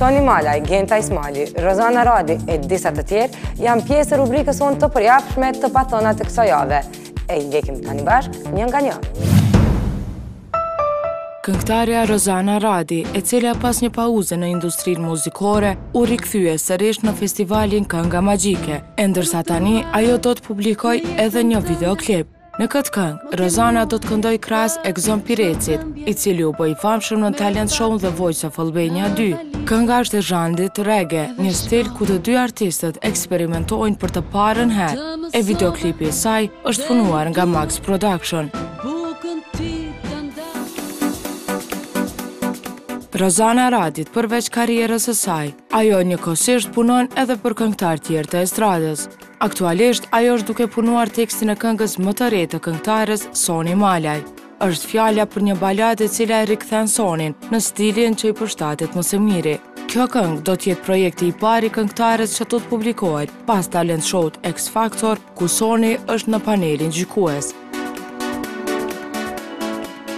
Soni Malaj, Genta Ismajli, Rozana Radi e disa të tjerë janë pjesë e rubrikës sonë të përjavshme të pathëna të kësaj jave. E i ndjekim tani bashkë një nga një. Këngëtarja Rozana Radi, e cila pas një pauze në industrinë muzikore, u rikthye sërish në festivalin Kënga Magjike, e ndërsa tani ajo do të publikojë edhe një videoklip. Në këtë këngë, Rozana do të këndojë krahas Egzon Pirecit, i cili u bë i famshëm në talent show The Voice of Albania 2. Kënga është e zhanrit reggae, një stil ku të dy artistët eksperimentojnë për të parën herë, e videoklipi i saj është punuar nga Max Production. Rozana Radit përveç karrierës së saj, ajo njëkohësisht punon edhe për këngëtarë tjerë të estradës. Aktualisht, ajo është duke punuar tekstin e këngës më të re të këngëtares Soni Malaj. Është fjala për një baladë e cila e rikthen Sonin në stilin që i përshtatet më së miri. Kjo këngë do të jetë projekti i parë i këngëtares që do të publikohet pas talent show-t X Factor, ku Soni është në panelin gjykues.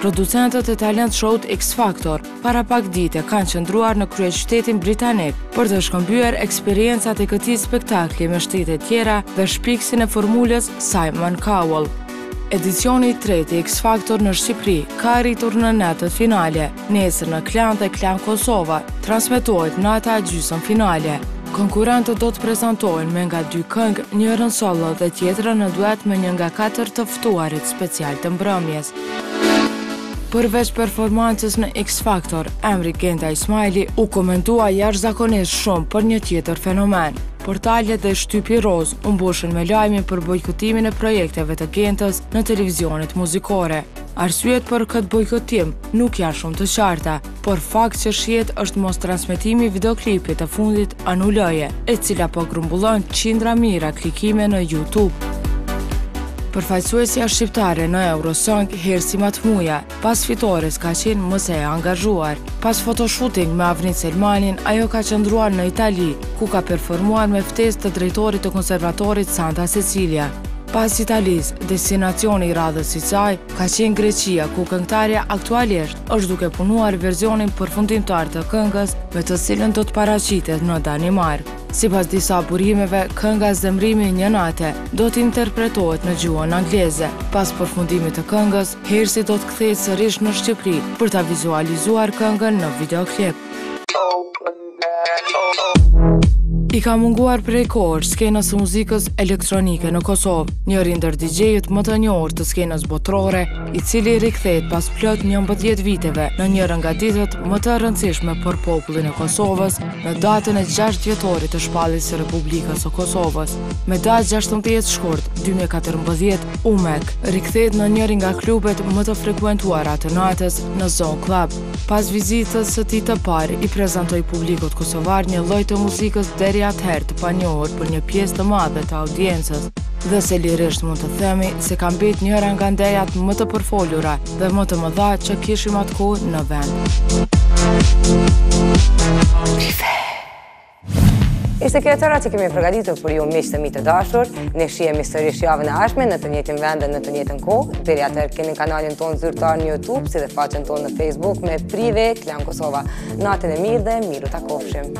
Producentët e talent show-t X Factor para pak dite kanë qëndruar në kryeqytetin britanik për të shkëmbyer eksperiencat e këtij spektakli me shtetet tjera dhe shpikësin e formulës Simon Cowell. Edicioni i tretë i X Factor në Shqipëri ka arritur në netët finale, nesër në Klan dhe Klan Kosova, transmetohet nata e gjysmëfinale. Konkurrentët do të prezantohen me nga dy këngë, njërën solo dhe tjetrën në duet me një nga katër të ftuarit special të mbrëmjes. Përveç performancës në X Factor, emri Genta Ismajli u komentua jashtëzakonisht shumë për një tjetër fenomen. Portalet dhe shtypi rozë u mbushën me lajmin për bojkotimin e projekteve të Gentës në televizionet muzikore. Arsyet për këtë bojkotim nuk janë shumë të qarta, por fakt që shihet është mos transmetimi i videoklipit të fundit Anuloje, e cila po grumbullon qindra mijëra klikime në YouTube. Përfaqësuesja shqiptare në Eurosong, Hersi Matmuja, pas fitores ka qenë më se e angazhuar. Pas photoshooting me Avni Selmanin, ajo ka qëndruar në Itali, ku ka performuar me ftesë të drejtorit të konservatorit Santa Cecilia. Pas Italisë, destinacioni i radhës i saj ka qenë Greqia, ku këngëtarja aktualisht është duke punuar versionin përfundimtar të këngës me të cilën do të paraqitet në Danimarkë. Sipas disa burimeve, kënga Zemrimi i një nate do të interpretohet në gjuhën angleze. Pas përfundimit të këngës, Hersi do të kthehet sërish në Shqipëri për ta vizualizuar këngën në videoklip. I ka munguar prej kohësh skenës së muzikës elektronike në Kosovë, njëri ndër DJ-ët më të njohur të skenës botërore, i cili rikthehet pas plot 11 viteve në njërën nga ditët më të rëndësishme për popullin e Kosovës, në datën e 6 dhjetorit të shpalljes së Republikës së Kosovës. Me datë 16 shkurt 2014, Umek rikthehet në njërin nga klubet më të frekuentuara të natës në Zone Club. Pas vizitës së tij të parë, i prezantoi publikut kosovar një lloj të muzikës deri atëherë të panjohur për një pjesë të madhe të audiencës, dhe se lirisht mund të themi se ka mbet njëra nga ndejat më të përfolura dhe më të mëdha që kishim atë kohë në vend. Ishte kjo e tëra që kemi përgatitur për ju miq të mi të dashur. Ne shihemi sërish javën e ardhshme në të njëjtin vend dhe në të njëjtën kohë. Deri atëherë keni kanalin tonë zyrtar në YouTube, si dhe faqen tonë në Facebook me Prive Klan Kosova. Natën e mirë dhe miru takofshim.